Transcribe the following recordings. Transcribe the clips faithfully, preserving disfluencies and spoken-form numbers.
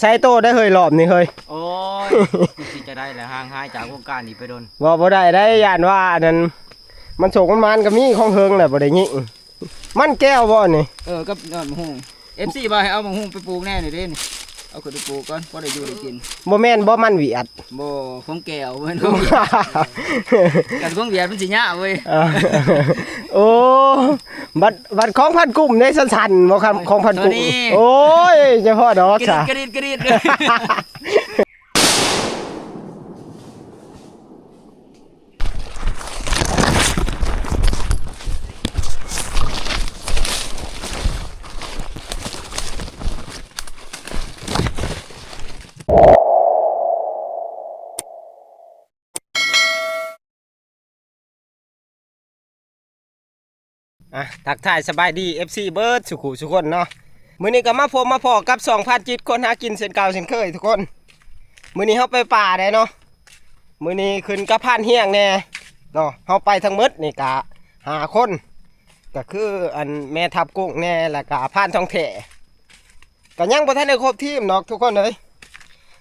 ใส่โตได้เฮ้ยรอบนี้เฮ้ย โอ้ย สิจะได้แล้ว ห่างหายจากวงการนี้ไปโดน บ่ บ่ได้ได้ ย่านว่าอันนั้น มันโศกมันหมานก็มีของเฮิงแหละ บ่ได้ยิง มันแก้วบ่นี่ เออ กับยอดมะฮุ่ง เอฟซี ว่าให้เอามะฮุ่งไปปลูกแน่นี่เด้นี่ เอาขึ้นไปปลูกก่อน พอได้อยู่ได้กิน บ่แม่นบ่มันเวียด บ่ ของแก้วเว้ย กันของเวียดมันสิยากเว้ย อ่า โอ้ บัด บัดของพันกุ้มในสันๆบ่ครับ ของพันกุ้ม ตัวนี้ โอ้ย เฉพาะดอก กระดิด จ้ะ กระดิด กระดิด อ่ะ ทักทายสบายดี เอฟซี เบิดสุขุสุคนเนาะ มื้อนี้ก็มาพบมาพ้อกับช่องพันจิตคนหากินเช่นเก่าเช่นเคยทุกคน มื้อนี้เฮาไปป่าได้เนาะ มื้อนี้ขึ้นกับพันเฮียงแน่เนาะ เฮาไปทั้งหมดนี่กะห้าคน ก็คืออันแม่ทัพกุ้งแน่ แล้วก็พันทองแท้ ก็ยังบ่ทันได้ครบทีมดอกทุกคนเอ้ย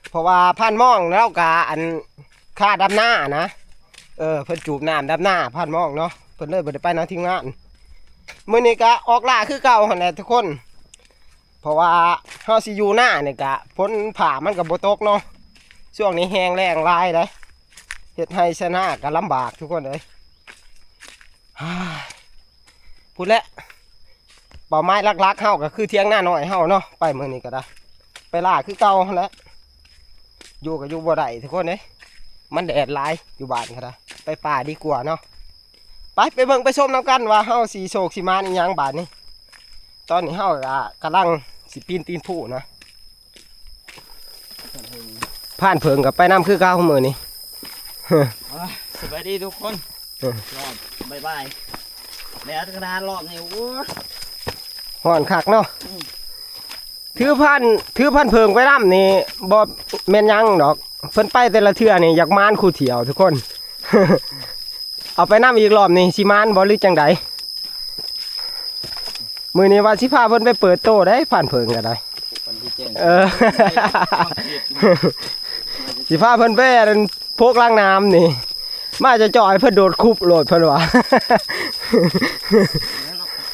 เพราะว่าพันมองแล้วก็อันค่าดำนานะ เออ เพิ่นจูบน้ำดำนาพันมองเนาะ เพิ่นเลยบ่ได้ไปนำทีมงาน มื้อนี้ก็ออกล่าคือเก่าหั่นแหละทุกคน เพราะว่าเฮาสิอยู่นานี่ก็ฝนฟ้ามันก็บ่ตกเนาะ ช่วงนี้แห้งแล้งหลายเด้ เฮ็ดไร่ไถนาก็ลำบากทุกคนเอ้ย พู้นแหละ เป้าหมายหลักๆเฮาก็คือเถียงนาน้อยเฮาเนาะ ไปมื้อนี้ก็ได้ ไปล่าคือเก่าหั่นแหละ อยู่ก็อยู่บ่ได้ทุกคนเอ้ย มันแดดหลายอยู่บ้านก็ได้ ไปป่าดีกว่าเนาะ ไป ไปเบิ่งไปชมนำกันว่าเฮาสิโชคสิหมานอีหยังบาดนี้ ตอนนี้เฮาก็กำลังสิปีนตีนภูนะ พันเผิงก็ไปนำคือเก่ามื้อนี้ อ่ะ สบายดีทุกคน เออ รอบบ่ายๆ แดดขนาดรอบนี้ โอ้ย ฮ้อนคักเนาะ อืม ถือพัน ถือพันเผิงไปนำนี่บ่แม่นหยังดอก เพิ่นไปแต่ละเทื่อนี่อยากหมานคู่เที่ยวทุกคน เอาไปนำอีกรอบนี่สิหมานบ่หรือจั่งใด มื้อนี้ว่าสิพาเพิ่นไปเปิดโตได้พันเผิงก็ได้ วันที่แจ้ง เออ สิพาเพิ่นไปอันพกลังน้ำนี่ มาจะจ่อยเพิ่นโดดคุบโลดเพิ่นว่า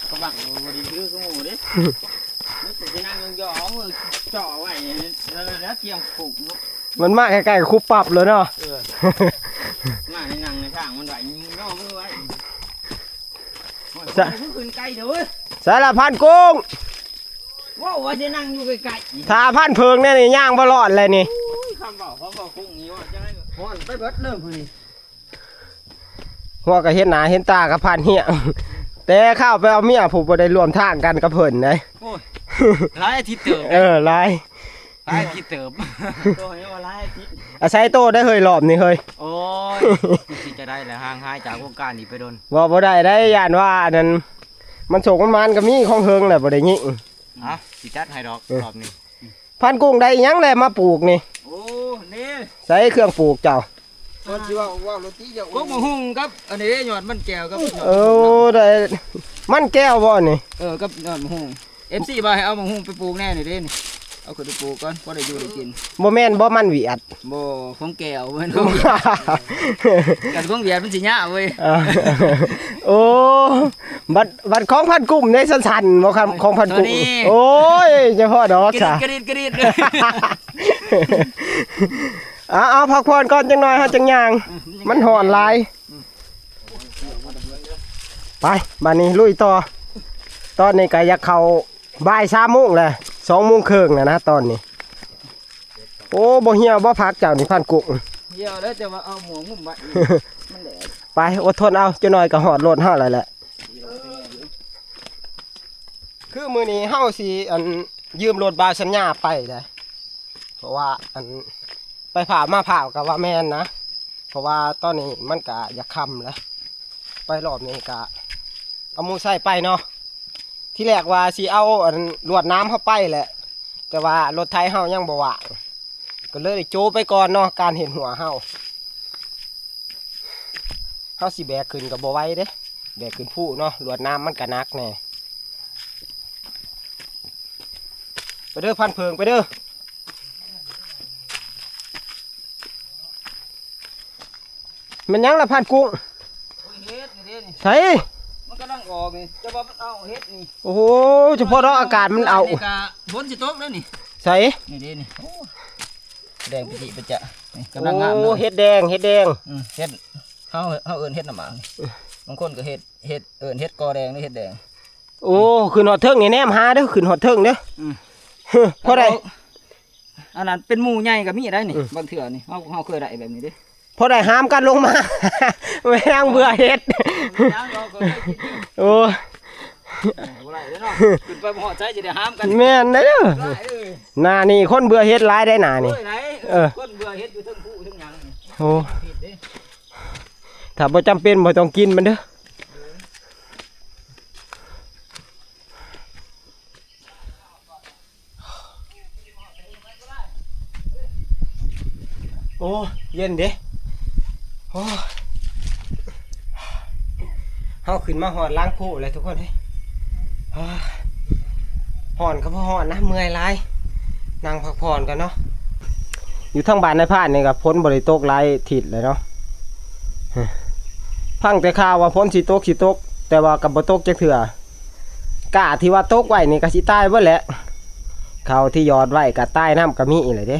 กระบังบ่ดีคือคือหมู่เด้ มันสินั่งยองๆเอามือจ่อไว้ แล้ว แล้วเตรียมปลูกเนาะ มันมาใกล้ๆคุบปับเลยเนาะ เออ มาในนั่งในข้างมันไว้ ย่อมือไว้ สะ มันขึ้นไกลเด้อเว้ย สารพันกุ้ง ว้าว ว่าสินั่งอยู่ไกลๆ ถ้าพันเผิงแน่นี่ย่างบ่รอดเลยนี่ โอ้ย คำเว้า คำเว้ากุ้งนี่ว่าจังได๋ ฮ้อนไปเบิดเลยมื้อนี้ หัวก็เห็นหน้าเห็นตากับพันเฮียง แต่ข้าวไปเอาเมียผู้บ่ได้ร่วมทางกันกับเพิ่นเด้ โอ้ย หลายอาทิตย์เติบ เออ หลาย หลายอาทิตย์เติบ โตให้ว่าหลายอาทิตย์ อาศัยโตได้เฮ้ยรอบนี้เฮ้ย โอ้ย สิจะได้แล้ว ห่างหายจากวงการนี้ไปโดน บ่ บ่ได้ได้ ย่านว่าอันนั้น มันโศกมันหมานก็มีของเฮิงแหละ บ่ได้ยิง อ่ะ สิจัดให้ดอก เออ รอบนี้ พันกุ้งได้อิหยังแหละมาปลูกนี่ โอ้ นี่ ใส่เครื่องปลูกเจ้า เพิ่นสิว่า ว่าโรตีเจ้า พวกมะฮุ่งกับ อันนี้ยอดมันแก้วกับ เออ ได้ มันแก้วบ่นี่ เออ กับยอดมะฮุ่ง เอฟซี ว่าให้เอามะฮุ่งไปปลูกแน่นี่เด้นี่ เอาขึ้นไปปลูกก่อน พอได้อยู่ได้กิน บ่แม่นบ่มันเวียด บ่ ของแก้วเว้ย กันของเวียดมันสิยากเว้ย อ่า โอ้ บัด บัดของพันกุ้มในสันๆบ่ครับ ของพันกุ้ม ตัวนี้ โอ้ย เฉพาะดอก กระดิด จ้ะ กระดิด กระดิด เอา เอา พักผ่อนก่อนจังหน่อย เฮาจังย่าง อืม มันฮ้อนหลาย ไป บัดนี้ลุยต่อ ตอนนี้ก็อยากเข้าบ่ายสามโมงแล้ว สองโมงครึ่งแล้วนะตอนนี้ โอ้ บ่เหี่ยวบ่ผักเจ้านี่พันกุ้ง เหี่ยวแล้วแต่ว่าเอาหมวกหุ้มไว้ มันแดด ไป อดทนเอา จักหน่อยก็ฮอดรถเฮาแล้วแหละ คือมื้อนี้เฮาสิ อัน ยืมรถบ่าวสัญญาไปเด้ เพราะว่า อัน ไปผาวมาผาวก็ว่าแม่นนะ เพราะว่าตอนนี้มันก็อยากค่ำแล้ว ไปรอบนี้ก็เอามอไซค์ไปเนาะ ทีแรกว่าสิเอาอันลวดหนามเฮาไปแหละ แต่ว่ารถไถเฮายังบ่ว่าง ก็เลยได้โจ้ไปก่อนเนาะ การเฮ็ดหัวเฮา เฮาสิแบกขึ้นก็บ่ไหวเด้ แบกขึ้นภูเนาะ ลวดหนามมันก็หนักแน่ ไปเด้อพันเผิง ไปเด้อ มันหยังละพานกุ้ง โอ้ย เห็ดนี่เด้นี่ ใส่ มันกำลังออกนี่ จะว่ามันเอาเห็ดนี่ โอ้โห เฉพาะดอกอากาศมันเอา นี่กะฝนสิตกแล้วนี่ ใส่ นี่เด้นี่ โอ้ แดงปิจิปิจะ นี่กำลังงามเลย โอ้ เห็ดแดง เห็ดแดง อืม เห็ด เฮา เฮาเอิ้นเห็ดน้ำหมากนี่ บางคนก็เห็ด เห็ด เอิ้นเห็ดกอแดงหรือเห็ดแดง โอ้ ขึ้นฮอดเทิงนี่แนมหาเด้อ ขึ้นฮอดเทิงเด้อ อืม เฮ้อ พอได้ อันนั้นเป็นหมู่ใหญ่ก็มีได้นี่ อืม บางเทื่อนี่ เฮา เฮาเคยได้แบบนี้เด้ พอได้หามกันลงมา แม่งเบื่อเห็ด ยังเราก็เคยกินอยู่ โอ้ บ่ได้เด้อเนาะ ขึ้นไปบ่ฮอดไสจะได้หามกัน แม่นเด้อ ได้เอ้ย หน้านี่คนเบื่อเห็ดหลายได้หน้านี่ โอ้ย ไหน เออ คนเบื่อเห็ดอยู่เทิงภูเทิงหยังนี่ โอ้ ผิดเด้ ถ้าบ่จำเป็นบ่ต้องกินมันเด้อ โอ้ เย็นเด้ โอ้ เฮาขึ้นมาฮอดหลังภูแล้วทุกคนเฮ้ย โอ้ ฮ้อนก็บ่ฮ้อนนะ เมื่อยหลาย นั่งพักผ่อนกันเนาะ อยู่ทางบ้านนายพรานนี่ก็ฝนบ่ได้ตกหลายอาทิตย์แล้วเนาะ ฟังแต่ข่าวว่าฝนสิตก สิตก แต่ว่าก็บ่ตกจักเทื่อ กล้าที่ว่าตกไว้นี่ก็สิตายเบิดแหละ เขาที่หยอดไว้ก็ตายนำก็มีอีกแหละเด้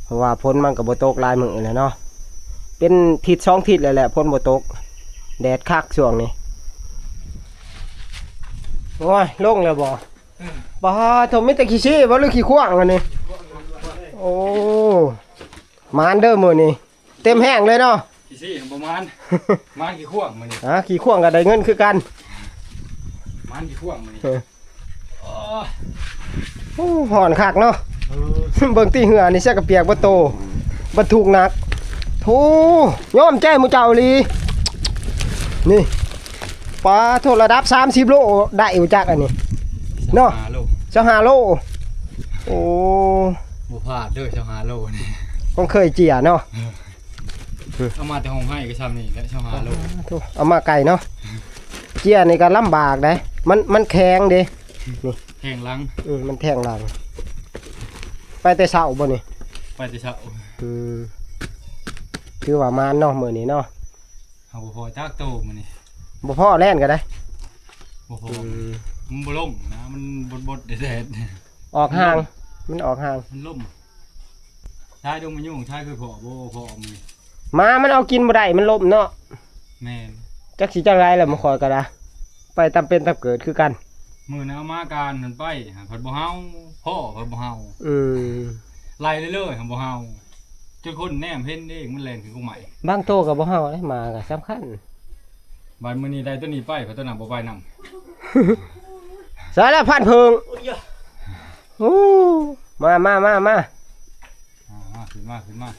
เพราะว่าฝนมันก็บ่ตกหลายมื้อแล้วเนาะ เป็นทิศสองทิศแล้วแหละฝนบ่ตก แดดคักช่วงนี้ โอ้ย ลงแล้วบ่ บ่ โถ่ มีแต่ขี้ซี้บ่หรือขี้ข่วางอันนี้ โอ้ หมานเด้อมื้อนี้ เต็มแฮงเลยเนาะ ขี้ซี้บ่หมาน หมานขี้ข่วางมื้อนี้ อ่า ขี้ข่วางก็ได้เงินคือกัน หมานขี้ข่วางมื้อนี้ เออ โอ้ โอ้ ฮ้อนคักเนาะ เออ เบิ่งตี้เฮือนี่เสียกระเปียกบ่โต บรรทุกหนัก โธ่ ยอมใจหมู่เจ้าอีหลี นี่ ปาโธ่ ระดับสามสิบโลได้อยู่จักอันนี้ เนาะ ซาวห้าโล ซาวห้าโล โอ้ บ่พลาดเด้อ ซาวห้าโลนี่ ของเคยเจียเนาะ เออ เอามาแต่ห้องไห้ก็ซ่ำนี่แหละ ซาวห้าโล โธ่ เอามาไกลเนาะ เจียนี่ก็ลำบากเด้ มัน มันแข็งเด้ นี่ แทงหลัง อืม มันแทงหลัง ไปแต่เช้าบ่นี่ ไปแต่เช้า อืม ถือว่าหมานเนาะมื้อนี้เนาะ เฮาบ่พอจักโตมื้อนี้ บ่พอแล่นก็ได้ บ่พอ อืม มันบ่ลงนะ มันบดๆแดดๆ ออกห่าง มันออกห่าง มันล้ม ชายดงมะยูง ชายคือพ่อ บ่พ่อมื้อนี้ หมามันเอากินบ่ได้ มันล้มเนาะ แม่น จักสิจังไรล่ะ มันคอยก็ได้ ไปตามเป็นตามเกิดคือกัน มื้อนั้นเอามาการมันไป หาผัดบ่เฮา พ่อผัดบ่เฮา อืม ไล่เรื่อยๆ หาบ่เฮา จนคนแนมเห็นเอง มันแล่นขึ้นกกไม้ บางโตก็บ่เฮาเด้ หมาก็สำคัญ บัดมื้อนี้ได้ตัวนี้ไป เพราะตัวนั้นบ่ไปนำ สายละพันเพิง โอ้ มา มา มา มา อ่า มา ขึ้นมา ขึ้นมา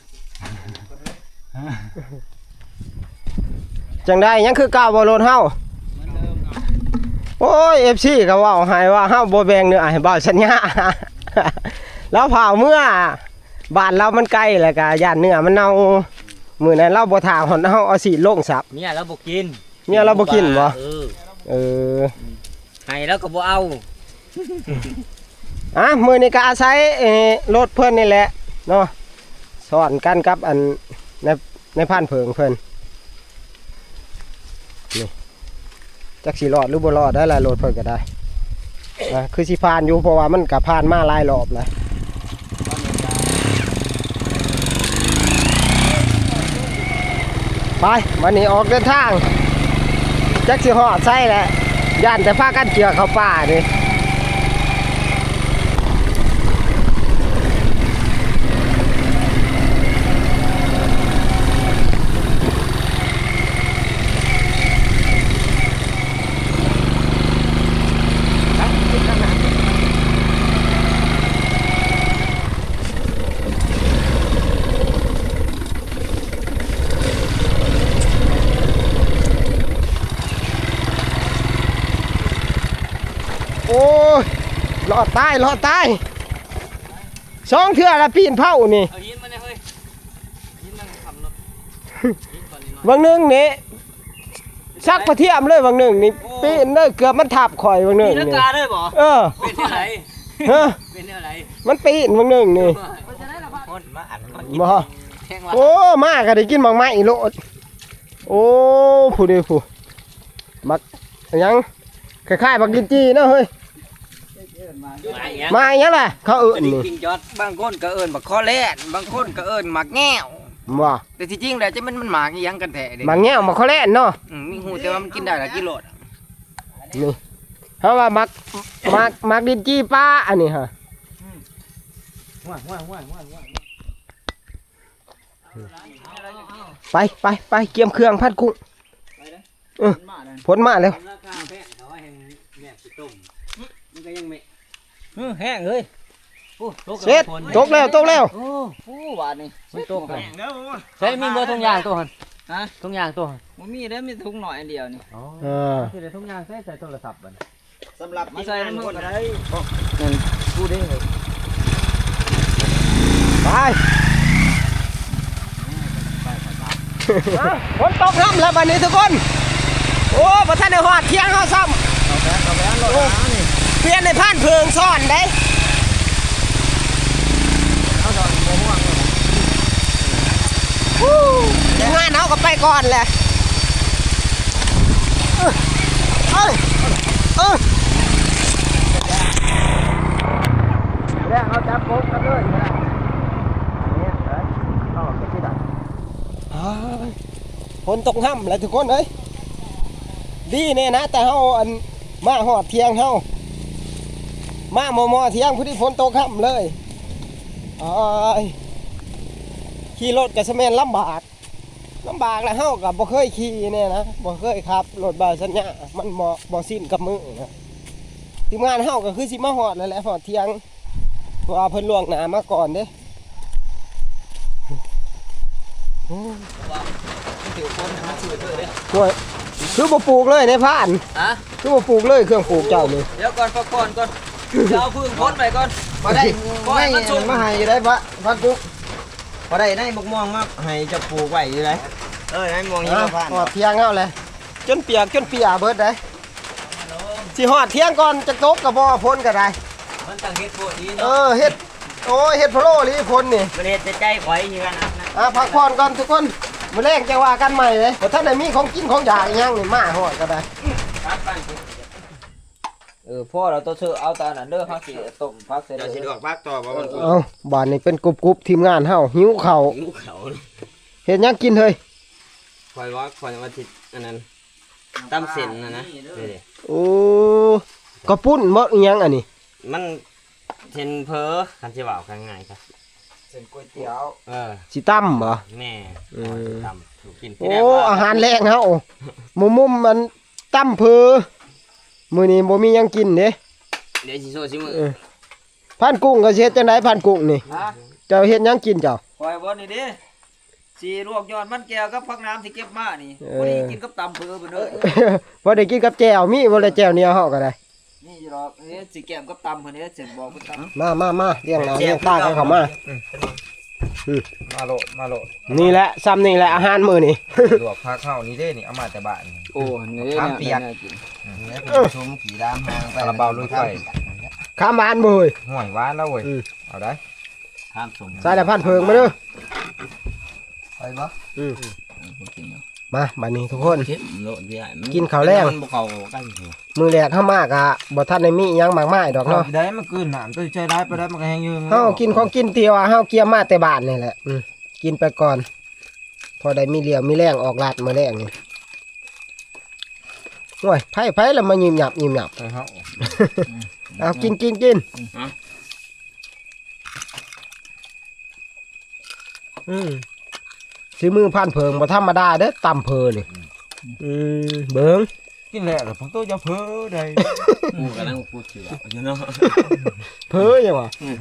จังใด๋ ยังคือเก่าบ่รถเฮา โอ้ย เอฟซี ก็เว้าให้ว่าเฮาบ่แบ่งเนื้อให้บ่าวสัญญา ลาวพาเมือ บ้านลาวมันไกล แล้วก็ย่านเนื้อมันเน่า มื้อนั้นลาวบ่ถ่าฮอดเฮาเอาสิลงซับ เมียลาวบ่กิน เมียลาวบ่กินบ่ เออ เออ ให้ลาวก็บ่เอา อ่ะ มื้อนี้ก็อาศัย เอ่อ รถเพิ่นนี่แหละเนาะ ซ้อนกันกับอัน ใน ในพันเพิงเพิ่น นี่ จักสิรอดหรือบ่รอดได้ล่ะ รถเพิ่นก็ได้ นะ คือสิผ่านอยู่ เพราะว่ามันก็ผ่านมาหลายรอบแล้ว ไป วันนี้ออกเดินทาง จักสิฮอดไสแหละ ย่านแต่พากันเจือเข้าป่านี่ โอ้ย รอดตาย รอดตาย สองเทื่อละปีนเผานี่ เอาหินมาเนี่ยเฮ้ย หินมันทำเนาะ หินก้อนนี้เนาะ บางหนึ่งนี่ ซักกระเทียมเลยบางหนึ่งนี่ โอ้ ปีนเลย เกือบมันทับข่อยบางหนึ่ง ตีลัง นี่ กาเลยบ่ เออ เป็นเท่าไหร่ ฮะ เป็นเท่าไหร่ มันปีนบางหนึ่งนี่ คนมาอันมากิน บ่ แทงว่า โอ้ มาก็ได้กินหมากไม้โลด โอ้ ผู้นี้ผู้ บักหยัง คล้ายๆ บักลิ้นจี่เนาะเฮ้ย มาอีหยังล่ะ เขาเอิ้นนี่ กินยอด บางคนก็เอิ้นบักคอแลน บางคนก็เอิ้นหมากแง่ว บ่ แต่ที่จริงแล้วจะมัน มันหมากอีหยังกันแท้เด้ หมากแง่ว หมากคอแลนเนาะ อืม มีฮู้แต่ว่ามันกินได้ล่ะ กินโลด นี่ เฮาว่าหมาก หมาก หมากลิ้นจี่ป่า อันนี้ฮะ ไป ไป ไป เกียมเครื่องพันกุ้ง เออ ฝนมาแล้ว ราคาแพง เขาว่าแฮงแม่นสิต้ม มันก็ยังไม่ เออ แห้งเลย โอ้ ตก เสร็จ แล้วฝน ตกแล้ว ตกแล้ว โอ้ โอ้ บาดนี่ มันตกแล้ว ใส่มีเบิดถุงยางตัวหั่น ฮะ ถุงยางตัวหั่น บ่มีเด้อ มีถุงน้อยอันเดียวนี่ อ๋อ เออ สิได้ถุงยางใส่ ใส่โทรศัพท์บัดนี้ สำหรับ มาใส่น้ำมันก็ได้ นั่น กูเด้ ไป ฝนตกน้ำแล้วบัดนี้ทุกคน โอ้ บ่ทันได้ฮอดเที่ยงเฮาซ้ำ เอาแป๊บ เอาแป๊บ รถมานี่ เปลี่ยนให้พรานเพิ่งสอนเด้ เอาสอนบ่ห่วงเลย ฮู้ ทีมงานเฮาก็ไปก่อนแหละ เอ้ย เอ้ย เอ้ย แล้วเอาจับกบกันเลยก็ได้ อันนี้เอ้ย เอาไปที่ดัก อ้าย ฝนตกห้ำแล้วทุกคนเอ้ย ดีแน่นะ แต่เฮาอันมาฮอดเที่ยงเฮา มาหมอๆ เที่ยงพอดีฝนตกห้ำเลย อ้าย ขี่รถก็สะแม่นลำบาก ลำบากแล้ว เฮาก็บ่เคยขี่เนี่ยนะ บ่เคยขับรถบ่าวสัญญา มันบ่ บ่ชินกับมือนะ ทีมงานเฮาก็คือสิมาฮอดแล้วแหละ ฮอดเที่ยง เพราะว่าเพิ่นล่วงหน้ามาก่อนเด้ โอ้ย คือบ่ปลูกเลยในพาน ฮะ คือบ่ปลูกเลยเครื่องปลูกเจ้านี่ เดี๋ยวก่อน พักผ่อนก่อน จะเอาฟืนพ่นไปก่อน บ่ได้ ปล่อยมันสุก มาให้อยู่ได้ปะ พักกุ๊ก พอได้ในบักม่วงมาให้เจ้าปลูกไว้อยู่ได๋ เออ ในม่วงหิมพานต์ ฮอดเที่ยงแล้วแหละ จนเปียกจนเปียเบิดได๋ สิฮอดเที่ยงก่อน จะตกก็บ่ ฝนก็ได้ มันต้องเฮ็ดโพดอี เอ เนาะ อ เฮ็ด โอ้ย เฮ็ดพะโล้อีหลีฝนนี่ มันเฮ็ดแต่ใจข่อยอยู่หั่นน่ะ อ่ะ พักผ่อนก่อนทุกคน มื้อแลงจั่งว่ากันใหม่เด้ บ่ทันได้มีของกินของอยากอีหยังนี่ มาฮอดก็ได้ ครับ เออ พอแล้ว ตัวเธอเอาแต่อันนั้นเด้อ เฮาสิต้มผักใส่ เจ้าสิลวกผักต่อบ่ มัน เอ้า บาดนี้เป็นกรุบๆ ทีมงานเฮาหิวข้าว หิวข้าว เฮ็ดหยังกินเฮ้ย ข่อยว่า ข่อยว่าสิอันนั้น ตำเส้นน่ะนะ นี่เด้ โอ้ กะปุ้นบ่ อีหยังอันนี้ มันเส้นเผอ คันสิเว้ากันง่ายๆ กะ เส้นก๋วยเตี๋ยว เออ สิตำบ่ แม่ เออ สิตำ ลูกชิ้น โอ้ ที่แรกว่า อาหารแลงเฮา หมู่มุมมันตำเผอ มื้อนี้บ่มีหยังกินเด้ เดี๋ยวสิโซ่สิมื้อ เออ พรานกุ้งก็สิเฮ็ดจั่งใด พรานกุ้งนี่ ฮะ เจ้าเฮ็ดหยังกินเจ้า ข่อยบ่นี่เด้ สิลวกยอดมันแก้วกับผักน้ำที่เก็บมานี่ เออ พอดีกินกับตำเผอไปเลย พอได้กินกับแจ่ว มีบ่ละแจ่วเหนียวเฮาก็ได้ นี่อยู่ดอก เอ๊ะ สิแกมกับตำเพิ่นเด้ สิบอกเพิ่นตำ มา มา มา เลี้ยงหน้าเลี้ยงตากันเข้ามา อืม มาโลด มาโลด นี่แหละ ซ้ำนี่แหละอาหารมื้อนี้ ลวกผักเฮานี่เด้นี่ เอามาแต่บ้านนี่ โอ้ นี่ มะขามเปียก แนวกิน อืม แล้วก็ส้มขี่ดามหางไป คาราบาวลุยไฟ ขามหวานบ่เฮ้ย ห้วยหวานแล้วเว้ย อืม เอาได้ ข้ามสม ใส่ละพรานเพิ่งมาเด้อ ไปบ่ อืม เออ บ่กินเนาะ มา บัดนี้ทุกคน เค็มโลดเดียว กินข้าวแลง มันบ่เข้ากัน มื้อแรกเฮามากะบ่ทันได้มีหยังมากมายดอกเนาะ ได้มันกลืนน้ำ ตัวใช้ได้ไปได้มันก็แห้งอยู่ เฮากินของกินที่ว่าเฮาเกียมมาแต่บ้านนี่แหละ อืม กินไปก่อน พอได้มีเรี่ยวมีแรงออกลาดมื้อแลงนี่ โอ้ย ไผ ไผละมายิ้มหยับ ยิ้มหยับ ไปเฮา เอา กิน กิน กิน ฮะ อืม ฝีมือพรานเพิ่งบ่ธรรมดาเด้อ ตำเผอนี่ อืม เบิ่ง กินแล้วล่ะ พวกโตจะเผอได้ กูกำลังกูเชื่ออยู่เนาะ เผอหยังวะ อืม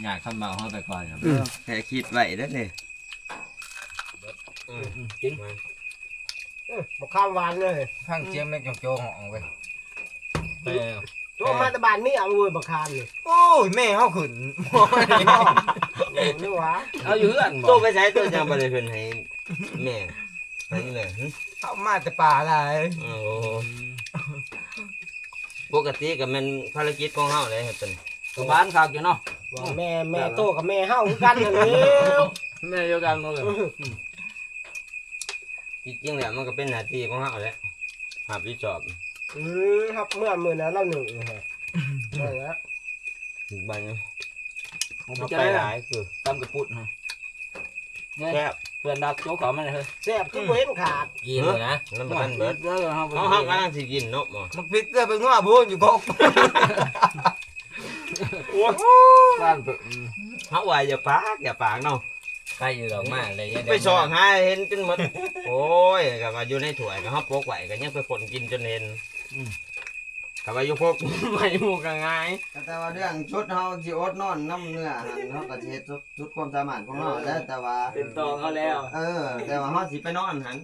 อยากคำเบาเฮาไปก่อนครับ อืม แค่คิดไว้เด้อนี่ อืม กิน เออ บักขามหวานเลย ฟังเสียงแม่งโจงๆ ห้องเว้ย เออ โทรมาแต่บ้านมีเอาเว้ยบักขามนี่ โอ้ย แม่เฮาขึ้น นี่หว่า เอาอยู่เฮือนบ่ โตไปไส โตจังบ่ได้ขึ้นให้แม่ ไปนี่เลย หึ เอามาแต่ป่าหลาย โอ้ ปกติก็แม่นภารกิจของเฮาเลยครับ เป็น ก็บ้านคักอยู่เนาะ ว่าแม่ แม่โตกับแม่เฮาคือกันนั่นแหละ แม่เดียวกันหมดเลย อืม จริงๆแล้วมันก็เป็นหน้าที่ของเฮาแหละ รับผิดชอบ อืม ครับ เมื่อมื้อนั้นเราหนึ่งนะฮะ นั่นแหละ อีกใบหนึ่ง มัน เฮา เป็น ไป จังได๋ หลายคือ ตำกระปุดนะ แซ่บ เพื่อนดักโจ๊กเขามาเลยเฮ้ย แซ่บคือบ่เห็นขาด กินเลยนะ มันบ่ทันเบิด เออ เฮา เฮา เฮากำลังสิกินเนาะหมอ มันผิดเลยไปง้อพูนอยู่กก โอ้ย บ้านเปิด อืม เฮาว่าอย่าปาก อย่าปากเนาะ ใกล้อยู่ดอกมาเลย ไปส่องหาเห็นจนหมด โอ้ย ก็ว่าอยู่ในถ้วยก็เฮาปกไว้ก็ยังไปคนกินจนเห็น อืม ก็ว่าอยู่พกใหม่หมู่ก็ง่าย แต่ว่าเรื่องชุดเฮาสิอดนอนนำเนื้อหั่น เฮาก็สิเฮ็ดสุด สุดความสามารถของเฮาแหละ แต่ว่า เต็มตองเฮาแล้ว เออ แต่ว่าเฮาสิไปนอนหั่น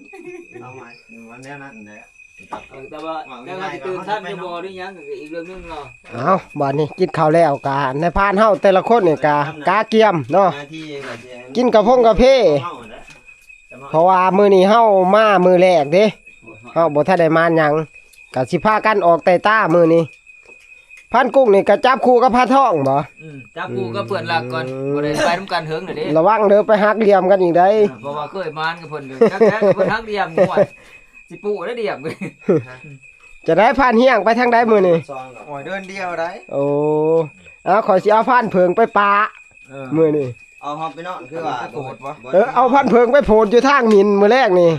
เอาใหม่ วันแนวนั้นแหละ เออ แต่ว่า ว่า แต่ว่าสิตื่นทันหรือบ่หรือหยังก็อีกเรื่องหนึ่งเนาะ เอา บัดนี้กินข้าวแล้วกะ นายพรานเฮาแต่ละคนนี่กะ กะเกียมเนาะ หน้าที่ก็สิ กินกะพงกะเพ ของเฮาแหละ เพราะว่ามื้อนี้เฮามามื้อแรกเด้ เฮาบ่ทันได้มานหยัง กะสิพากันออกไต่ตามื้อนี้ พรานกุ้งนี่กะจับคู่กับพรานทองบ่ อืม จับคู่กับเพื่อนรักก่อน อืม บ่ได้ไปนำกันเฮิงน่ะเด้ ระวังเด้อไปหักเหลี่ยมกันอีกได้ เออ เพราะว่าเคยมานกับเพิ่นเด้อ จักแท้กับเพิ่นหักเหลี่ยมงวด สิปูได้เหลี่ยม จะได้พรานเฮียงไปทางใดมื้อนี้ โอ้ย เดินเดียวได้ โอ้ เอา ข้อยสิเอาพรานเผิงไปปะ เออ มื้อนี้ เอาเฮาไปนอนคือว่า ไปโผดบ่ เออ เอาพรานเผิงไปโผดอยู่ทางหมิ่นมื้อแรกนี่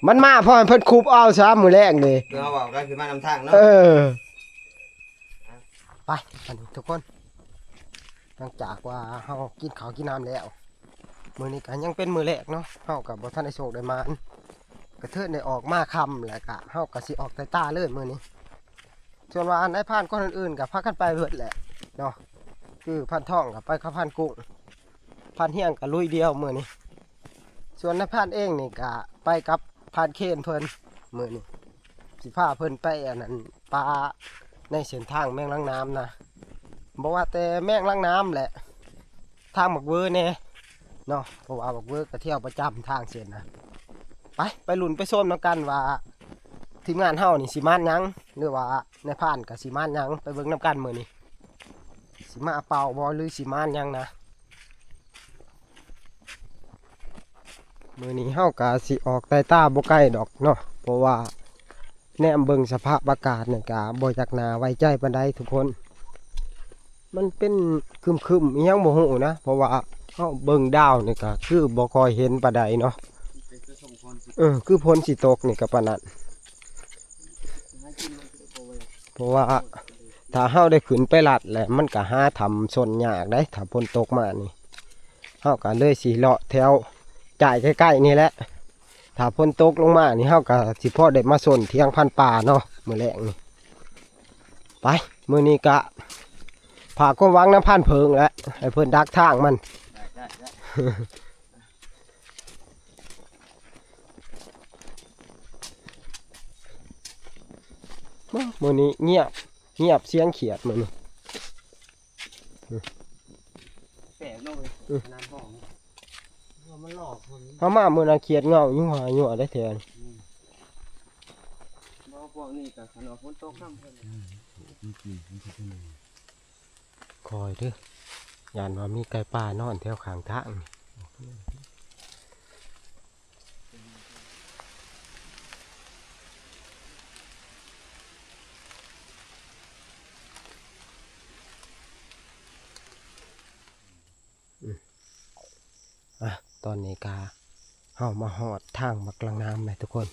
มันมาพอให้เพิ่นคุบเอาซะมื้อแรกนี่ คือเฮาเว้ากันคือมานำทางเนาะ เออ ไป อันนี้ทุกคน หลังจากว่าเฮากินข้าวกินน้ำแล้ว มื้อนี้ก็ยังเป็นมื้อแรกเนาะ เฮาก็บ่ทันได้โชคได้หมาน กะเทิดได้ออกมาค่ำแล้วกะ เฮาก็สิออกไต่ตาเลยมื้อนี้ ส่วนว่านายพรานคนอื่นๆก็พากันไปเบิดแหละเนาะ คือพรานทองก็ไปกับพรานกุ้ง พรานเฮียงก็ลุยเดียวมื้อนี้ ส่วนนายพรานเองนี่ก็ไปกับพรานเคนเพิ่นมื้อนี้ สิพาเพิ่นไปอันนั้น ปะในเส้นทางแมงลักน้ำนะ บ่ว่าแต่แมงลักน้ำแหละ ทางบักเวอแน่เนาะ เพราะว่าบักเวอก็เที่ยวประจำทางเส้นนะ ไป ไปลุ้นไปชมนำกันว่า ทีมงานเฮานี่สิหมานหยัง หรือว่านายพรานก็สิหมานหยัง ไปเบิ่งนำกันมื้อนี้ สิมาเป่าบ่หรือสิหมานหยังนะ มื้อนี้เฮาก็สิออกไต่ตาบ่ไกลดอกเนาะ เพราะว่าแนมเบิ่งสภาพอากาศนี่ก็บ่อยากน่าไว้ใจปานใดทุกคน มันเป็นครึมๆ อีหยังบ่ฮู้นะ เพราะว่าเฮาเบิ่งดาวนี่ก็คือบ่ค่อยเห็นปานใดเนาะ เออ คือฝนสิตกนี่ก็ปานนั้น เพราะว่าถ้าเฮาได้ขึ้นไปลัดแหละ มันก็หาถ้ำซ่อนยากได้ ถ้าฝนตกมานี่ เฮาก็เลยสิเลาะแถวจ่ายใกล้ๆ นี่แหละ ถ้าฝนตกลงมานี่ เฮาก็สิพอได้มาซ่อนเถียงพรานป่าเนาะ มื้อแลงนี่ ไป มื้อนี้ก็ฝากความหวังนำพรานเผิงแหละ ให้เพิ่นดักทางมัน ได้ ได้ ได้ มื้อ มื้อนี้เงียบ เงียบเสียงเขียดมื้อนี้ แปลกเนาะเว้ย อืม ขนาดห้องเนี่ย ว่ามันหลอกคน เฮามามื้อนั้นเขียดเงาอยู่หาอยู่ได้แถวนี้ อืม บ่ พวกนี้ก็ขนาดฝนตกนำเพิ่น คอยเด้อ ย่านว่ามีไก่ป่านอนแถวข้างทางนี่ อืม อ่ะ ตอนนี้ก็เฮามาฮอดทางบักลังน้ำเลยทุกคน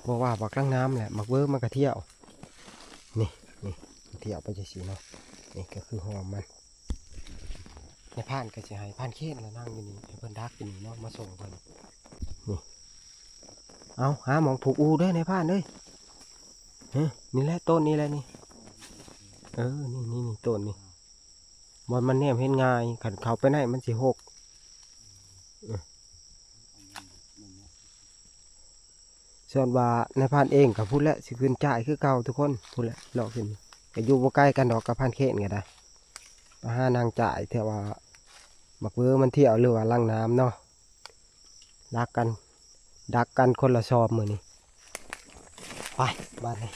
เพราะว่าบักลังน้ำแหละ บักเวิร์กมันก็เที่ยว นี่ นี่ เที่ยวไปจังซี่เนาะ นี่ก็คือหอมมัน นายพรานก็สิให้พรานเคนละนั่งอยู่นี่ ให้เพิ่นดักอยู่นี่เนาะ มาส่งเพิ่น นี่ เอา หาหม่องผูกอูเด้อนายพรานเอ้ย เฮ้ย นี่แหละต้นนี่แหละนี่ เออ นี่ นี่ นี่ต้นนี่ บ่อนมันแนมเห็นง่าย คันเข้าไปในมันสิหก เออ ส่วนว่านายพรานเองก็พู้นแหละ สิขึ้นจ่ายคือเก่าทุกคน พู้นแหละ เลาะขึ้น ก็อยู่บ่ไกลกันดอกกับพรานเคนก็ได้ ไปหานางจ่าย แต่ว่าบักเวิร์กมันเที่ยวหรือว่าลังน้ำเนาะ ดักกัน ดักกันคนละซอมมื้อนี้ ไป บัดนี้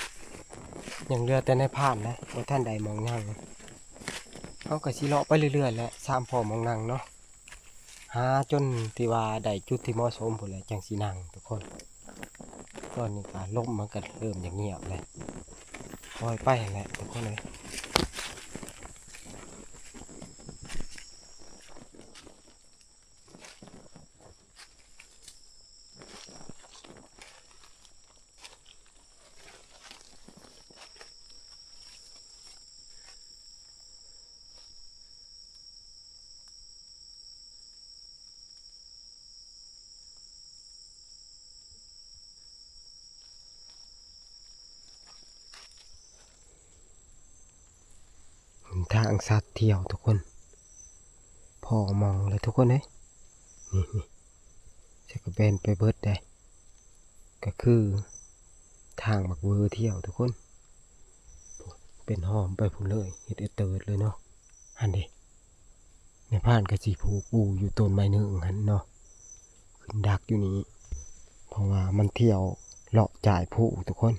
ยังเหลือแต่นายพรานนะ บ่ทันได้หม่องนั่ง เฮาก็สิเลาะไปเรื่อยๆแหละ สามพ่อหม่องนั่งเนาะ หาจนที่ว่าได้จุดที่เหมาะสมพู้นแหละจั่งสินั่งทุกคน ตอนนี้ก็ลมมันก็เริ่มจะเงียบเลย ปล่อยไปแหละทุกคนเลย ทางสัตว์เที่ยวทุกคน พอมองเลยทุกคนเอ้ย นี่นี่จะกระเบนไปเบิดได้ ก็คือทางบักเวอเที่ยวทุกคน เป็นหอมไปพู้นเลย เฮ็ดเอเติร์ดเลยเนาะ หันเด้ ในพานก็สิผูกอูอยู่ต้นไม้หนึ่งหันเนาะ ขึ้นดักอยู่นี่ เพราะว่ามันเที่ยวเลาะจ่ายผู้ทุกคน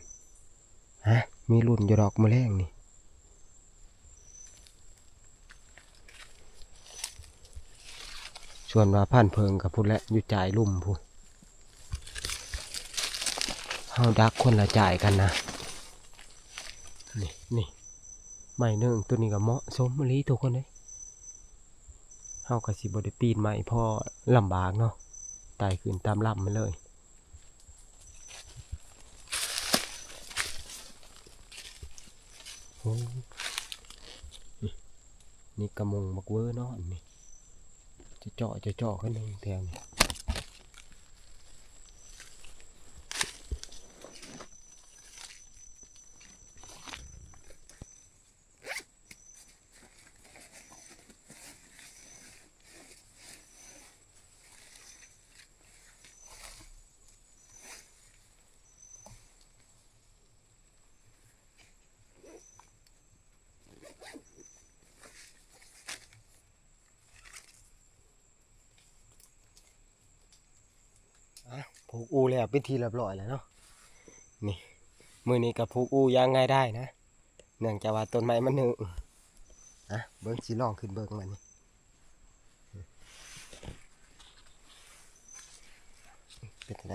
ฮะ มีรุ่นอยู่ดอกมื้อแลงนี่ ส่วนว่าพันเพิงกับพุ้นแหละ อยู่จ่ายลุ่มพุ้น เฮาดักคนละจ่ายกันนะ นี่นี่ ไม้หนึ่งตัวนี้ก็เหมาะสมอีหลีทุกคนเอ้ย เฮาก็สิบ่ได้ปีนไม้พอลำบากเนาะ ไต่ขึ้นตามลำมันเลย โอ้ นี่ นี่กระมงบักเวอเนาะ อันนี้ จะเจาะ จะเจาะขึ้นหนึ่งแถวนี่ อ่ะ ผูกอูแล้วเป็นที่เรียบร้อยแล้วเนาะ นี่ มื้อนี้ก็ผูกอูอย่างง่ายดายนะ เนื่องจากว่าต้นไม้มันหนึ่ง อ่ะ เบิ่งสิลองขึ้นเบิ่งมันนี่ เป็นจั่งใด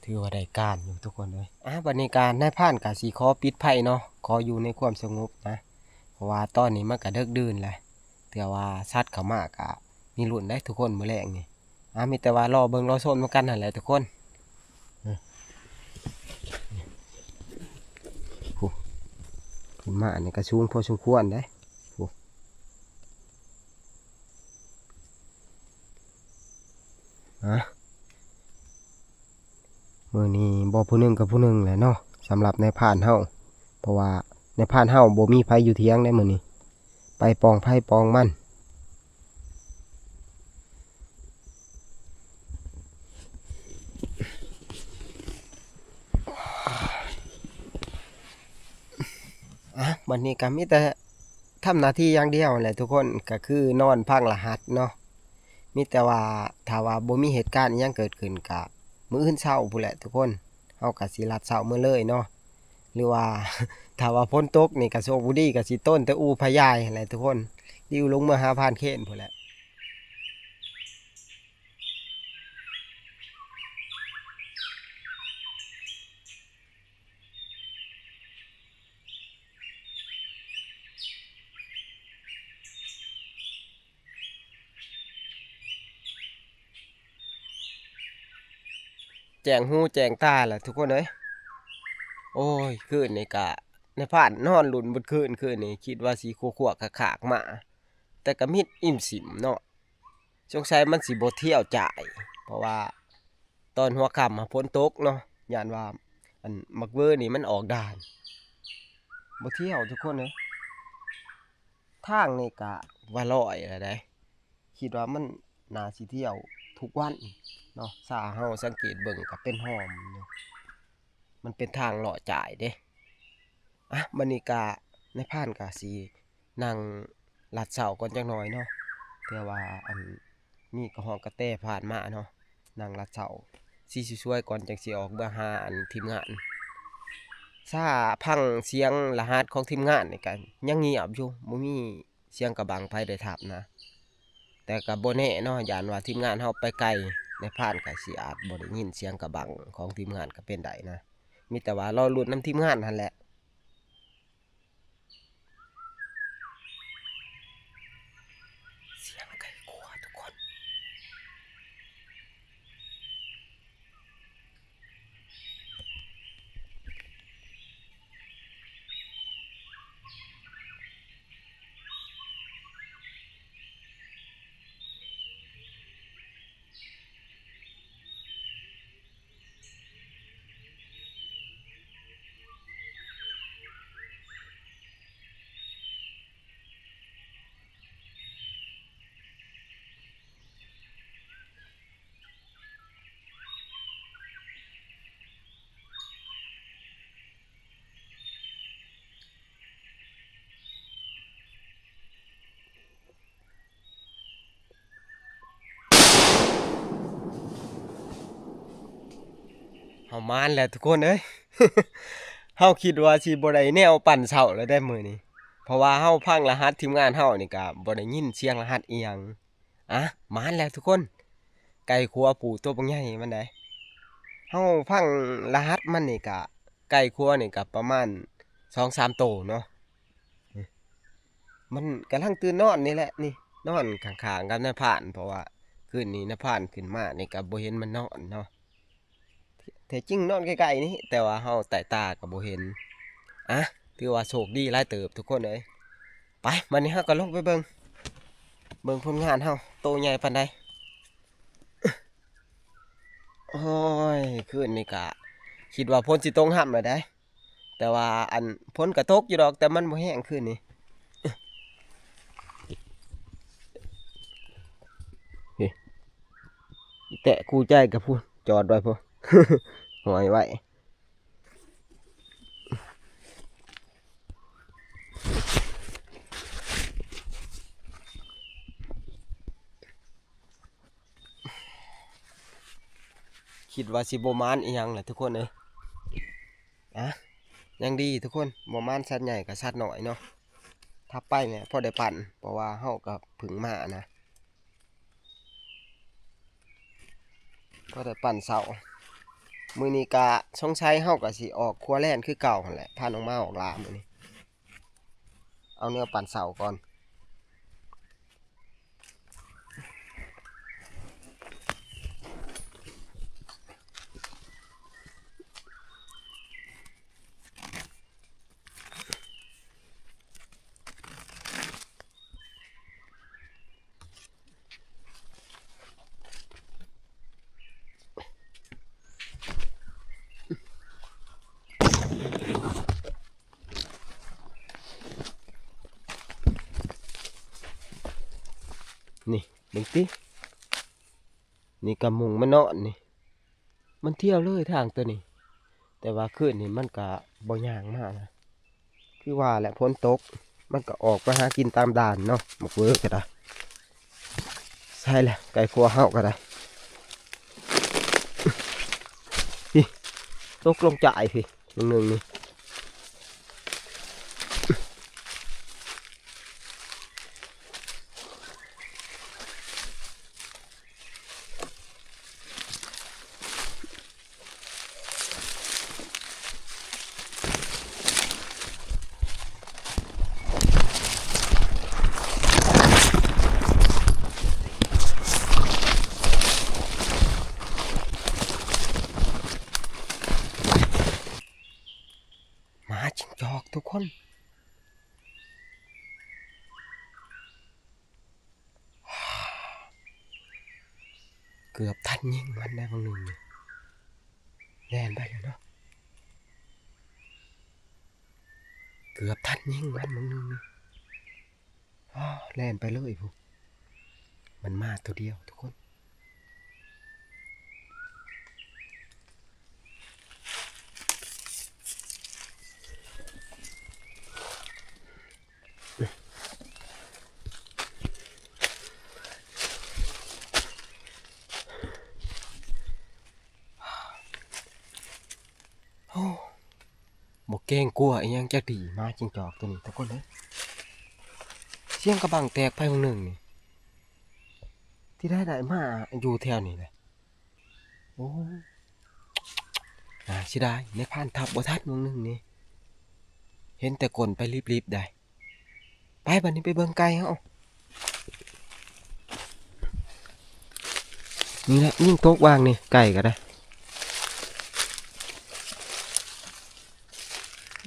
ถือว่าได้การอยู่ทุกคนเลย อ่ะ บัดนี้ก็นายพรานก็สิขอปิดไฟเนาะ ขออยู่ในความสงบนะ เพราะว่าตอนนี้มันก็ดึกดื่นแล้ว เทื่อว่าสัตว์เข้ามาก็มีลุ้นได้ทุกคนมื้อแลงนี่ อ่ะ มีแต่ว่ารอเบิ่งรอชมนำกันนั่นแหละทุกคน อืม โอ้ ขึ้นมาอันนี้ก็สูงพอสมควรเด้ โอ้ อ่ะ มื้อนี้บ่ผู้หนึ่งกับผู้หนึ่งแหละเนาะ สำหรับนายพรานเฮา เพราะว่านายพรานเฮาบ่มีไผอยู่เถียงได้มื้อนี้ ไปปองไผปองมัน อ่ะ บัดนี้ก็มีแต่ทำหน้าที่อย่างเดียวแหละทุกคน ก็คือนอนพังรหัสเนาะ มีแต่ว่าถ้าว่าบ่มีเหตุการณ์อิหยังเกิดขึ้นก็มื้ออื่นเช้าพู้นแหละทุกคน เฮาก็สิลัดเช้ามื้อเลยเนาะ หรือว่า ถ้าว่าฝนตกนี่ก็โชคบ่ดีก็สิต้นแต่อู่พะยายหั้นแหละทุกคน ดิวลงเมือหาพรานเคนพู้นแหละ แจ้งหูแจ้งตาแหละทุกคนเอ้ย โอ้ย คืนนี้กะนายพรานนอนลุ้นเบิดคืน คืนนี้คิดว่าสิคัวๆ คากๆ มา แต่กะมิดอิ่มสิมเนาะ สงสัยมันสิบ่เที่ยวจ่าย เพราะว่าตอนหัวค่ำอะฝนตกเนาะ ย้านว่าอันบักเวอนี่มันออกด่าน บ่เที่ยวทุกคนเอ้ย ทางนี่กะว่าลอยแล้วได๋ คิดว่ามันน่าสิเที่ยวทุกวันเนาะ ถ้าเฮาสังเกตเบิ่งกะเป็นหอมอยู่ มันเป็นทางเลาะจ่ายเด้ อ่ะ บัดนี้กะนายพรานกะสินั่งลัดเซ้าก่อนจักหน่อยเนาะ เพื่อว่าอันมีกระฮอกกระแตผ่านมาเนาะ นั่งลัดเซ้า สิสวยๆ ก่อนจั่งสิออกเมือหาอันทีมงาน ซาพังเสียงรหัสของทีมงานนี่ก็ยังเงียบอยู่ บ่มีเสียงกะบังไผได้ทับนะ แต่ก็บ่แน่เนาะ ย้านว่าทีมงานเฮาไปไกล นายพรานก็สิอาจบ่ได้ยินเสียงกะบังของทีมงานก็เป็นได้นะ มีแต่ว่ารอลุ้นนำทีมงานหั้นแหละ เสียงไก่ขัวทุกคน เฮามานแล้วทุกคนเอ้ย เฮาคิดว่าสิบ่ได้แนวปั่นเสาแล้วได้มื้อนี้ เพราะว่าเฮาพังรหัสทีมงานเฮานี่ก็บ่ได้ยินเสียงรหัสอีหยัง อ่ะ มานแล้วทุกคน ไก่ขัวผู้ตัวบักใหญ่มันได้ เฮาพังรหัสมันนี่ก็ ไก่ขัวนี่ก็ประมาณสองสามโตเนาะ มันกำลังตื่นนอนนี่แหละนี่ นอนข้างๆกับนายพราน เพราะว่าคืนนี้นายพรานขึ้นมานี่ก็บ่เห็นมันนอนเนาะ แท้จริงนอนใกล้ๆนี่ แต่ว่าเฮาไต่ตาก็บ่เห็น อ่ะ ถือว่าโชคดีหลายเติบทุกคนเอ้ย ไป บัดนี้เฮาก็ลงไปเบิ่ง เบิ่งผลงานเฮา โตใหญ่ปานใด โอ้ย คืนนี้ก็คิดว่าฝนสิตกห่ำแล้วได๋ แต่ว่าอันฝนก็ตกอยู่ดอก แต่มันบ่แฮงคืนนี้ เฮ้ย อีแตะคู่ใจกับพู้น จอดไว้พู้น ห้อยไว้ คิดว่าสิบ่หมานอีหยังแหละทุกคนเอ้ย อ่ะ ยังดีทุกคน บ่หมานสัตว์ใหญ่กับสัตว์น้อยเนาะ ถ้าไปเนี่ยพอได้ปั่น เพราะว่าเฮาก็เพิ่งมานะ พอได้ปั่นเสา มื้อนี้ก็สงสัยเฮาก็สิออกครัวแล่นคือเก่าหั่นแหละ พาน้องหมาออกล่ามื้อนี้ เอาแนวปั่นเสาก่อน นี่ เบิ่งติ นี่ก็มุงมันนอนนี่ มันเที่ยวเลยทางตัวนี้ แต่ว่าคืนนี้มันก็บ่ย่างมานะ คือว่าแหละ ฝนตก มันก็ออกไปหากินตามด่านเนาะ บักเวิร์กก็ได้ ใช่แหละ ไก่ขัวเฮาก็ได้ พี่ ตกลงจ่ายพี่ หนึ่งหนึ่งนี่ หมาจิ้งจอกทุกคน เกือบทันยิงมันได้บางหนึ่งนี่ แล่นไปแล้วเนาะ เกือบทันยิงมันบางหนึ่งนี่ อ้อ แล่นไปเลยพุ้น มันมาตัวเดียวทุกคน โอ้ บ่ เกรงกลัวอีหยังจักดี หมาจิ้งจอกตัวนี้ทุกคนเอ้ย เสียงกะบังแตกไปหม่องหนึ่งนี่ ที่ได้ได้มาอยู่แถวนี้แหละ โอ้ น่าเสียดาย นายพรานทับบ่ทันหม่องหนึ่งนี่ เห็นแต่ก้นไปลิบๆ ได้ ไปบัดนี้ไปเบิ่งไก่เฮา นี่แหละ ยิงตกวางนี่ ไก่ก็ได้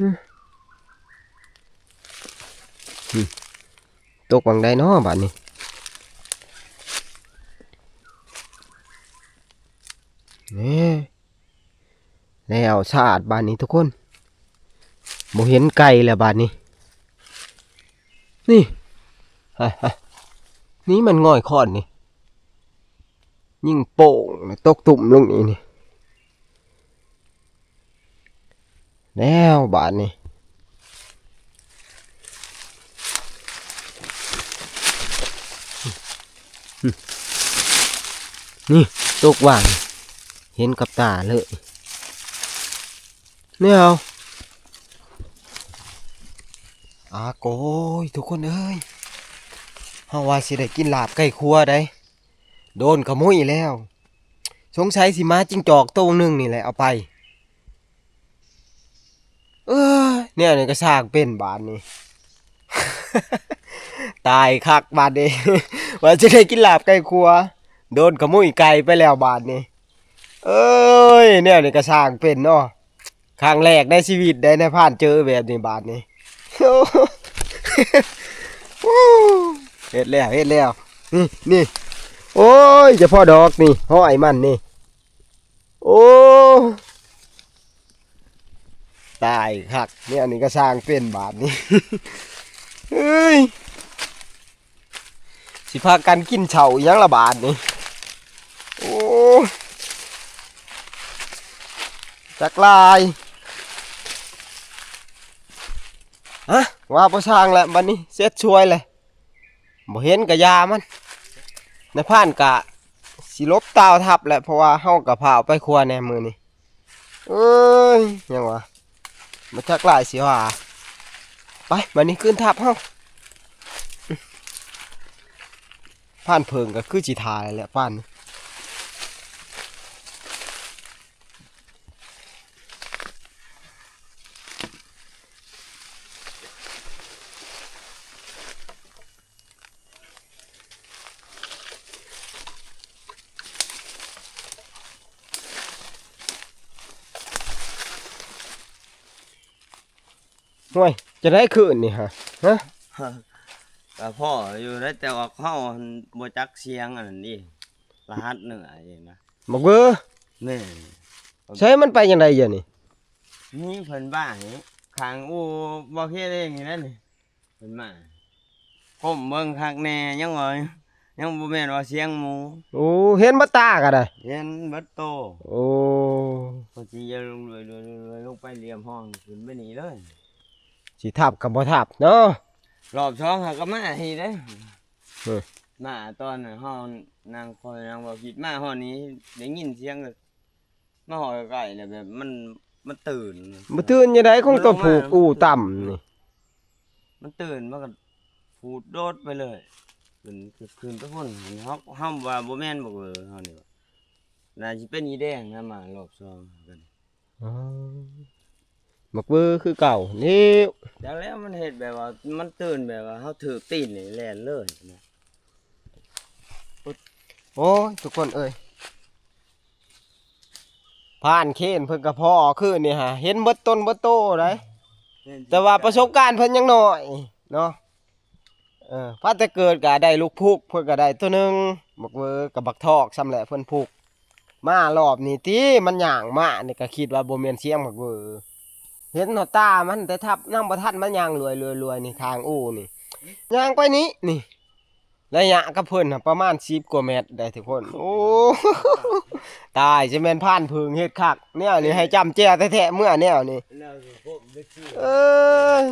อืม อืม ตกวางได้เนาะบาดนี้ นี่ แล้วสะอาดบาดนี้ทุกคน บ่เห็นไก่แล้วบาดนี้ นี่ ฮะ ฮะ นี่มันง่อยค้อนนี่ ยิงโป่ง ตกตุ่มลงนี่นี่ แล้วบาดนี้ นี่ ตกวาง เห็นกับตาเลย เนี่ยเอา อาโกย ทุกคนเอ้ย เฮาว่าสิได้กินลาบไก่ครัวได้ โดนขโมยแล้ว สงสัยสิมาจิ้งจอกโตหนึ่งนี่แหละเอาไป เออ แนวนี้ก็สร้างเป็นบาดนี้ ตายคักบาดนี้ ว่าจะได้กินลาบไก่ครัว โดนขโมยไก่ไปแล้วบาดนี้ เอ้ย แนวนี้ก็สร้างเป็นเนาะ ครั้งแรกในชีวิตได้นายพรานเจอแบบนี้บาดนี้ เฮ็ดแล้ว เฮ็ดแล้ว นี่ นี่ โอ้ย เฉพาะดอกนี่ ห้อยมันนี่ โอ้ ตายคัก เนี่ย อันนี้ก็สร้างเป็นบาดนี้ เฮ้ย สิพากันกินเฉาอีหยังละบาดนี้ โอ้ จักลาย ฮะ ว่าบ่สร้างแล้วบาดนี้ เสร็จช่วยเลย บ่เห็นกะยามัน นายพรานกะสิหลบตาวทับแหละ เพราะว่าเฮากะพาเอาไปครัวแหน่มื้อนี้ เอ้ย ยังวะ มาจักหลายสิว่า ไป มานี่ขึ้นทับเฮา พรานเผิงก็คือสิถ่ายแหละ พราน ห้วย จะได้คืนนี่ฮะ ฮะ ก็พ่ออยู่ได้ แต่ว่าเขาบ่จักเสียงอันนั้นนี่ รหัสเหนือเองนะ บักเบอร์ แม่น ใช้มันไปยังไงเดี๋ยวนี้ นี่เพิ่นบ้านี่ ข้างอู่บ่เฮ็ดเองนี่แหละนี่ เพิ่นมา ก้มเบิ่งคักแน่ ยังว่า ยังบ่แม่นว่าเสียงหมู โอ้ เห็นบ่ตาก็ได้ เห็นเบิดโต โอ้ พอสิจะลงเลย ลงไปเหลี่ยมห้องขึ้นไปนี่เลย สิทับก็บ่ทับเนาะ รอบสองหาก็มาอีกเด้ เออ มาตอนนั้นเฮานั่งคอยนั่งเว้าผิดมาฮอดนี้ ได้ยินเสียงก็มาฮอดใกล้ๆแล้วแบบมัน มันตื่น บ่ตื่นจั่งใด๋ ของตัวผูกอู่ต่ำนี่ มันตื่น มันก็ผูดโดดไปเลย ขึ้น ขึ้นไปพุ้น เฮา เฮาว่าบ่แม่นบักเบอร์เฮานี่ว่า น่าสิเป็นอีแดงนะ มารอบสองกัน อ๋อ บักเบอร์คือเก่านี่ จักแล้วมันเฮ็ดแบบว่า มันตื่นแบบว่าเฮาถืกตีนนี่แล่นเลยนะ โอ้ย ทุกคนเอ้ย พรานเคนเพิ่นก็พ้อคืนนี่ฮะ เห็นเบิดตนเบิดโตได๋ แต่ว่าประสบการณ์เพิ่นยังน้อยเนาะ เออ พาแต่เกิดก็ได้ลูกพุก เพิ่นก็ได้ตัวหนึ่ง บักเวอกับบักทอก ส่ำแหละเพิ่นพุก มารอบนี้ติมันย่างมานี่ก็คิดว่าบ่แม่นเสียงบักเวอ เห็นเนาะตามัน แต่ทับยังบ่ทันมันย่างรวยๆๆ นี่ ข้างอู่นี่ ย่างไปนี้ นี่ ระยะกับเพิ่นน่ะประมาณสิบกว่าเมตรได้ทุกคน โอ้ ตาย สิแม่นพรานเผิงเฮ็ดคัก แนวนี้ให้จ้ำแจ่วแท้ๆ เมื่อแนวนี้ แล้วสิพวกเด็กขี้ เอ้ย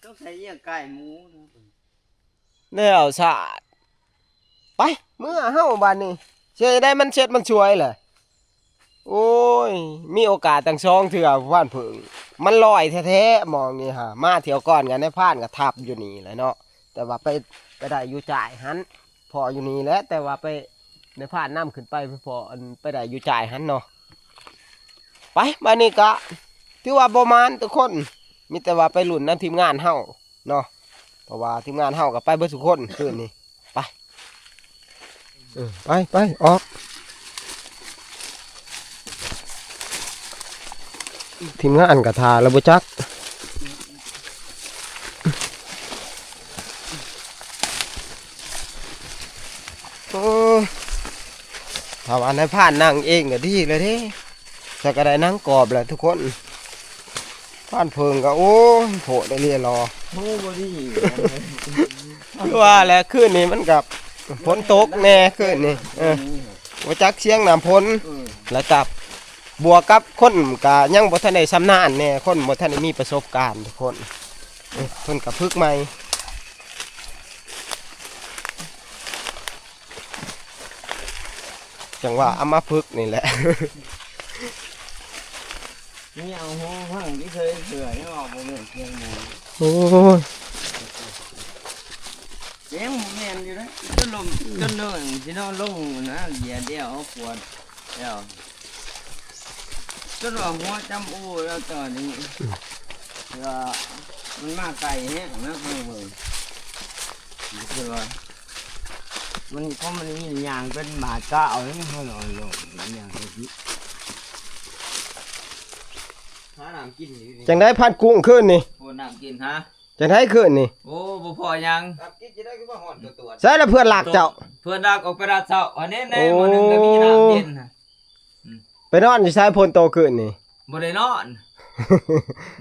ต้องใส่เยี่ยงไก่หมูนะ แล้วสาด ไป เมื่อเฮาบาดนี้ เสียได้มันเช็ดมันสวยแหละ โอ้ย มีโอกาสตั้งสองเทื่อ ว่านเพิ่ง มันลอยแท้ๆ หม่องนี้ฮะ มาเที่ยวก่อนกัน นายพรานก็ทับอยู่นี่แหละเนาะ แต่ว่าไป ไปได้อยู่จ่ายหั้น พ้ออยู่นี่แหละ แต่ว่าไป นายพรานนำขึ้นไป ไปพ้ออัน ไปได้อยู่จ่ายหั้นเนาะ ไป บัดนี้ก็ ถือว่าบ่หมานทุกคน มีแต่ว่าไปลุ้นนำทีมงานเฮา เนาะ เพราะว่าทีมงานเฮาก็ไปเบิดทุกคนคืนนี้ ไป เออ ไป ไป ออก ทีมงานก็ถ่าแล้วบ่จัก โอ้ ถ้าว่านายพรานนั่งเองก็ดีเลยเด้ แต่ก็ได้นั่งกอบแหละทุกคน พรานเพิ่งก็ โอ้ย โผล่ได้เรียรอ โอ้ บ่ดี คือว่าแหละ คืนนี้มันกับฝนตกแน่คืนนี้ เออ บ่จักเสียงน้ำฝน เออ แล้วกับ บวกกับคนก็ยังบ่ทันได้ชำนาญแน่ คนบ่ทันได้มีประสบการณ์ทุกคน เออ เพิ่นก็ฝึกใหม่ จังว่าเอามาฝึกนี่แหละ นี่เอาหัวฟังที่เคยเสือนี่ออกบ่แม่นเพียงหมู โอ้ย เสียงบ่แม่นอยู่นะ จนลม จนเนินสิเนาะ ลงนะ เหยียดเดี่ยวเอาขวดเดี่ยว จนว่าหัวจำอู้แล้วตอนนี้ ว่ามันมาไกลแฮงนะ ฟังเบิ่ง นี่คือว่า มัน เพราะมันมียางเป็นบาดก้าเอาแล้วมันค่อยลอยลง มันยางเล็กนิด หาน้ำกินอยู่นี่ จังได๋พรานกุ้งคืนนี่ โอ้ น้ำกินฮะ จังได๋คืนนี่ โอ้ บ่พอหยัง น้ำกินจะได้คือว่าฮ้อนตัวตัว ใส่ละเพื่อนรักเจ้า เพื่อนรักออกไปรัดเช้า อันนี้ใน โอ้ หม้อหนึ่งก็มีน้ำเย็นฮะ อืม ไปนอนอยู่ไสฝนตกคืนนี่ บ่ได้นอน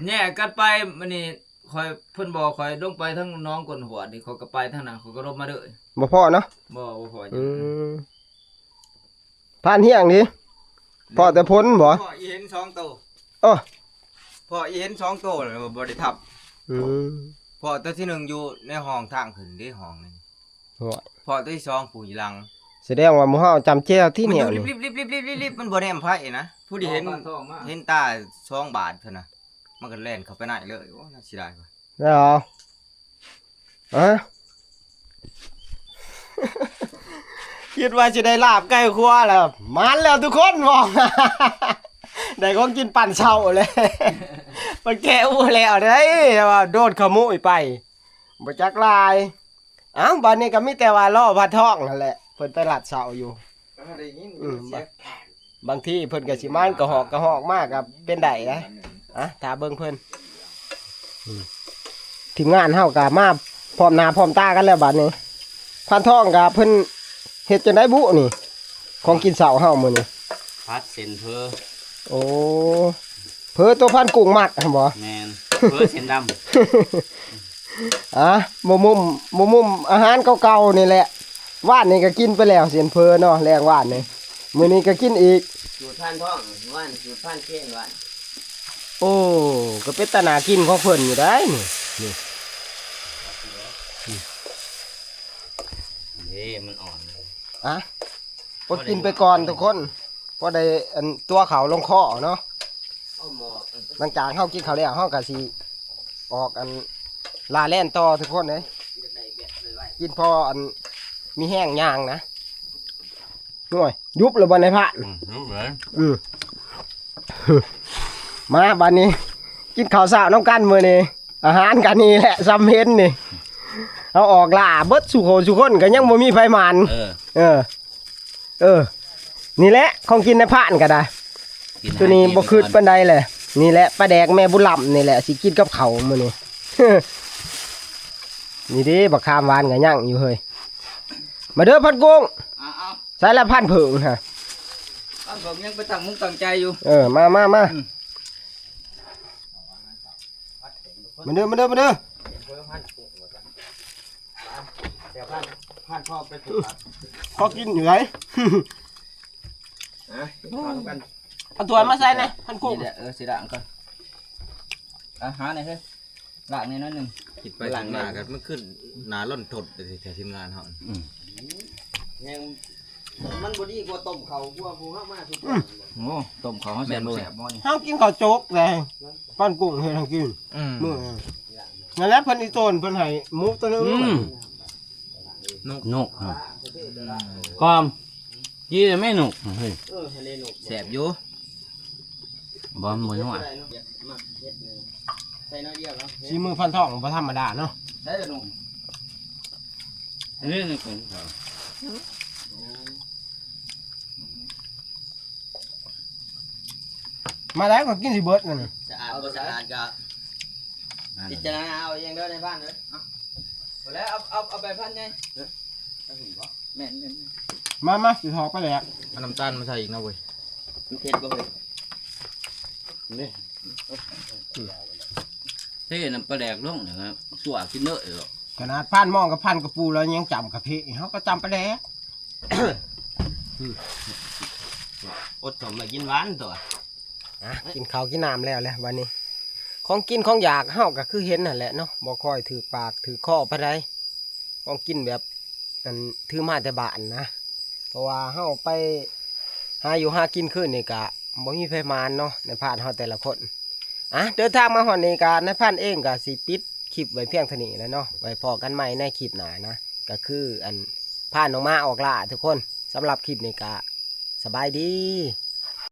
แยกกันไป มื้อนี้ ข้อย เพิ่นบอกข้อยลงไปทางหนองก้นหวดนี่ ข้อยก็ไปทางนั้น ข้อยก็ลงมาเลย บ่พ้อเนาะ บ่ บ่พ้อหยัง อืม พรานเฮียงนี่ พ้อแต่ฝนบ่ พ้ออีเห็นสองโต เออ พ้ออีเห็นสองโตแล้วบ่ได้ทับ อืม พ้อโตที่หนึ่งอยู่ในห้องทางขึ้นเด้ ห้องหนึ่ง โอ้ย พ้อโตที่สองผู้อยู่หลัง แสดงว่าหมู่เฮาจำแจ้วที่แนวนี่ มันอยู่ลิบๆๆๆๆๆ มันบ่แนมไผนะ ผู้ที่เห็น ท้องมา เห็นตาสองบาทเท่านั้น มันก็แล่นเข้าไปในเลย โอ้ น่าเสียดายว่ะ แล้ว ฮะ คิดว่าสิได้ลาบไก่ครัวแล้ว มันแล้วทุกคนบอก ได้ของกินปั่นเช้าเลย มันแกะอู้แล้วเด้ แต่ว่าโดนขโมยไป บ่จักหลาย เอ้า บัดนี้ก็มีแต่ว่ารอพานทองนั่นแหละ เพิ่นไปลัดเช้าอยู่ ก็ได้ยิน อืม เสียง บางทีเพิ่นก็สิมานกระหอกกระหอกมากก็เป็นได้นะ อ่ะ ถ้าเบิ่งเพิ่น อืม ทีมงานเฮาก็มาพร้อมหน้าพร้อมตากันแล้วบัดนี้ พานทองก็เพิ่นเฮ็ดจังได๋บุนี่ ของกินเช้าเฮามื้อนี้ ผัดเส้นเผอ โอ้ เผอตัวพรานกุ้งมักหั่นบ่ แม่น เผอเส้นดำ อ่ะ บ่มุม บ่มุมอาหารเก่าๆนี่แหละ วานนี้ก็กินไปแล้วเส้นเผอเนาะ แลงวานนี้ มื้อนี้ก็กินอีก สูตรพานทอง วาน สูตรพานเคนวาน โอ้ ก็เป็นตาน่ากินของเพิ่นอยู่ได้นี่ นี่ นี่มันอ่อนเลย อ่ะ อดกินไปก่อนทุกคน พอได้อันตัวเขาลงคอเนาะ เอาหม้อ หลังจากเฮากินข้าวแล้ว เฮาก็สิออกอันล่าแล่นต่อทุกคนเอ้ย กินพออันมีแฮงย่างนะ โอ้ย ยุบเลยบ่นายพราน อืม ยุบเลย อืม มาบัดนี้ กินข้าวเช้านำกันมื้อนี้ อาหารก็นี่แหละ ส่ำเห็นนี่ เอาออกล่าเบิดสู่โขสู่คนก็ยังบ่มีไผหมาน เออ เออ เออ นี่แหละของกินนายพรานก็ได้ กินอาหาร ตัวนี้บ่คิดปานใดแหละ นี่แหละปลาแดกแม่บุญล้ำนี่แหละ สิกินกับข้าวมื้อนี้ นี่เด้ บักขามหวานก็ยังอยู่เฮ้ย มาเด้อพรานกุ้ง เอา เอา ใส่ละพรานเผิงฮะ เอา ผมยังไปตั้งมุกตั้งใจอยู่ เออ มา มา มา อืม มาเด้อ มาเด้อ มาเด้อ เดี๋ยวพราน พรานพ่อไปปลูกผัก พอกินอยู่ไหน ฮะ พร้อมกัน เอาถ้วยมาใส่หน่อยพรานกุ้ง นี่แหละ เออ สิล้างก่อน อาหารหน่อยเฮ้ย ล้างหน่อยหน่อยหนึ่ง คิดไปคิดมาก็มันขึ้นหน้าร่อนทดเลยแถวทีมงานเฮา อืม แฮง มันบ่ดีกว่าต้มเขากว่าผู้เฮามาทุก อืม โอ้ต้มเขาเขาแซ่บ แม่นบ่ แซ่บบ่นี่ เฮากินข้าวโจ๊กแดงปั้นกุ้งเฮ็ดให้กิน อืม มื้อนั้นนั่นแหละเพิ่นอีโตนเพิ่นให้หมูตัวหนึง อืม นก นกครับกอมจีนไม่นกเฮ้ย เออทะเลนก แซ่บอยู่ บอมบนหัว มาเฮ็ดเลยใส่น้อยเดียวแล้ว สีมือพันทองบ่ธรรมดาเนาะ ได้ละนก อันนี้นกของเขา มาแล้วก็กินสิเบิดนั่นน่ะ สะอาดบ่สะอาดก็พิจารณาเอาเองเด้อในบ้านเด้อเอาหมดแล้วเอาเอาเอาไปพันไง แม่นแม่น มามาสิถอกไปแหลก เอาน้ำตาลมาใส่อีกนะเว้ย มันเผ็ดบ่เฮ้ย เท่น้ำปลาแดกลงนะครับสั่วกินเนอะเลยหรอก ขนาดพันหม้อกับพันกระปูแล้วยังจำกะเพาะเฮาก็จำไปแหลก อดสมมากินหวานตัว อ่ะกินข้าวกินน้ำแล้วแหละวันนี้ ของกินของอยากเฮาก็คือเห็นนั่นแหละเนาะบ่ค่อยถืกปากถืกคอปานใดของกินแบบอันถือมาแต่บ้านนะ เพราะว่าเฮาไปหาอยู่หากินคืนนี่กะบ่มีไผหมานเนาะในพาดเฮาแต่ละคน อ่ะเดินทางมาฮอดนี่กะในพาดเองกะสิปิดคลิปไว้เพียงเท่านี้แหละเนาะ ไว้พ้อกันใหม่ในคลิปหน้านะ ก็คืออันพาน้องหมาออกล่าทุกคน สำหรับคลิปนี้กะสบายดี